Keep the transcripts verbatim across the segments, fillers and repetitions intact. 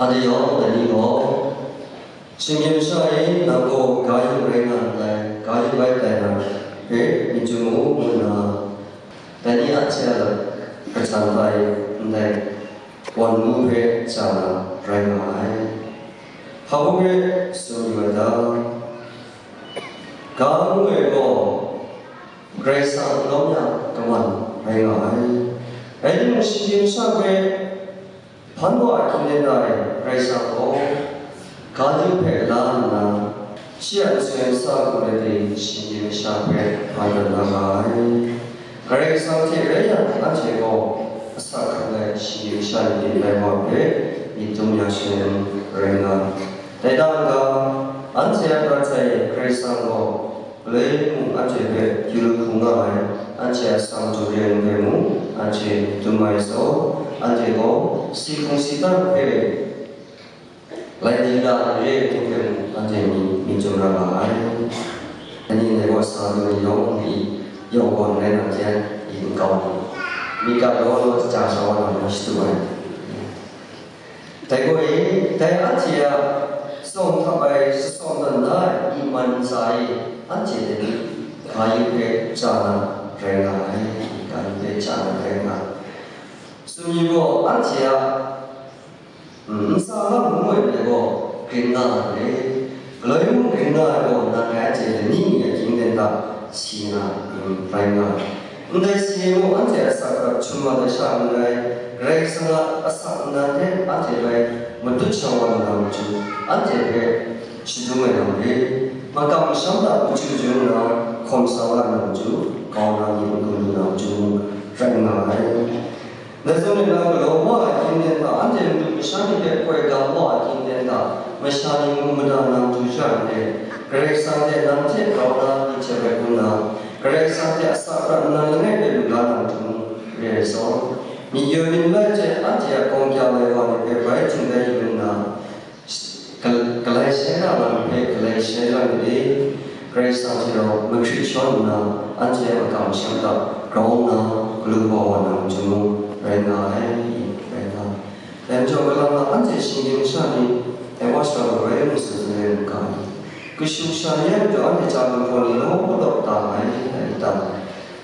Yawng dai ni gaw, shinggyim sha e, nang gaw ga yu rai nga ndai, ga yu bai tai na hpe myit chyu mu, ngu nna, dai ni anhte a lam kachan tai ndai, wan mu hpe ja na rai nga ai. Hpa hpe tsun yu ai ta? Ga ngu ai gaw, Karai Kasang lawm ya kaman rai nga ai. Rai timung, shinggyim sha hpe hpan wa ahkyen den da ai Karai Kasang gaw, ga yu hpe la nna, shi a nsoi nsa hku let e shinggyim sha hpe hpa tawn na nga ai. Karai Kasang hte rai yang, anhte gaw asak hkrung ai shinggyim sha ni de lai wa hpe myit dum ya shaloi rai nga ai. Dai na n-ga, anhte a prat sai Karai Kasang gaw, galoi mung anhte hpe yu lu hkrum nga ai, anhte a sang du re ai hpe mung, anhte dum ai saw, anhte gaw si hkrung si dan hpe lai di la ai re ai hpe mung, anhte myit, myit chyu ra nga ai. Ani dai gaw sa lu ai yawng hpe, yawng gaw n rai nang hte, i n kau ai. Myit ga law law shaja shawa na mung shadu ai. Dai gaw e, dai anhte a tsawm hkap ai, shatsawm dan na ai, i man ntsa e, anhte dai ni, ga yu hpe ja na rai nga ai, ga yu hpe ja na rai nga ai. Tsun yu gaw, anhte a, mm, ntsa lam ngu ai gaw, grin nga ai, galoi mung grin nga ai gaw, nang ngai anhte lani mi a hkying ten hta si na, mm, rai nga ai. Ndai si e mung anhte a asak hkrap htum mat ai sha n rai, Karai Kasang a asak nnan hte anhte bai matut shawa lu na matu, anhte hpe shadum ai lam re, makam masham hta machyu chyu nna hkawm sa wa na matu, kau na myit n gun lu na matu mung rai nga ai. Dai zawn e, nang galaw wa ai hkying ten hta, anhte madu masha ni hpe koi gam wa ai hkying ten hta, masha ni mu mada na matu sha n rai, Karai Kasang hte nang hte grau na myi hte rai hkrum na, Karai Kasang hte asak hkrap nnan langai hpe lu la na matu mung re ai saw, myit yaw myit lai hte anhte a gawng kya lai wa ni hpe bai htingtai yu nna, gal-, galai sharai na lam hpe galai sharai na myit e, Karai Kasang hte rau mahkrit shawn nna, anhte a makam masham hta grau nna, galu kau wa na matu mung rai nga ai, rai nga ai. Dai majaw, galang na anhte shinggyim sha ni, dai wa sha gaw rai lu mu su, tsun ai n ga? Kashu kasha ni a majaw anhte chyalu hkraw ni law law ta ai, dai n ta?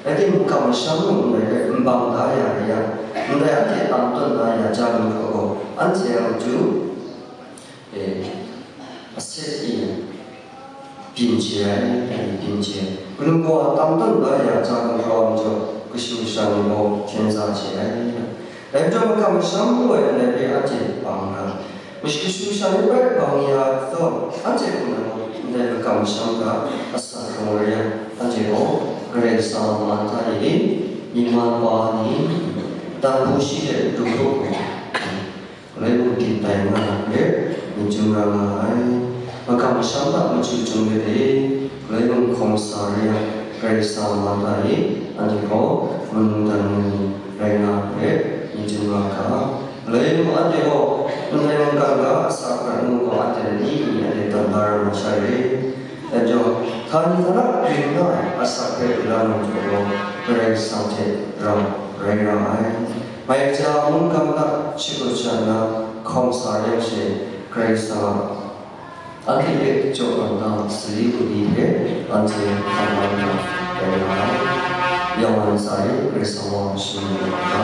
Rai timung, makam masham mung ndai hpe n bang da ya rai yang, ndai anhte tam tawn da ya chyalu hkraw gaw, anhte a matu, e, aset e ai, byin chye ai, dai ni byin chye ai. Galu gaw tam tawn da ya, chyalu hkraw majaw, kashu kasha ni gaw hten za chye ai. Dai majaw, makam masham ngu ai ndai hpe anhte bang ra, mash-, kashu kasha ni bai bang ya ai zawn, anhte hkum na mung, ndai makam masham hta asak hkrung rai yang, anhte gaw Karai Kasang a man hta e, myi man wa ni, dan hpu shi hte du hkrup ai, galoi mung byin tai nga na hpe, myit chyu ra nga ai. Makam masham hta machyu chyu let e, galoi mung hkawm sa re yang, Karai Kasang a man hta e, anhte gaw manu dan ai ni rai nga hpe, myit chyu ra ga. Galoi mung anhte gaw ndai mungkan ga asak hkrap ngu gaw, anhte lani mi anhte tawn da ra masha re. Dai majaw, htani htana grin nga ai asak hpe lu la na matu gaw, Karai Kasang hte rau rai ra ai. Mai kaja mungkan hta shakut sha nna hkawm sa yang she, Karai Kasang a anhte hpe jaw kau na sali wunli hpe anhte hkam la nna rai nga ai. Yawng ntsa e, Karai Kasang wa shalom ya nga.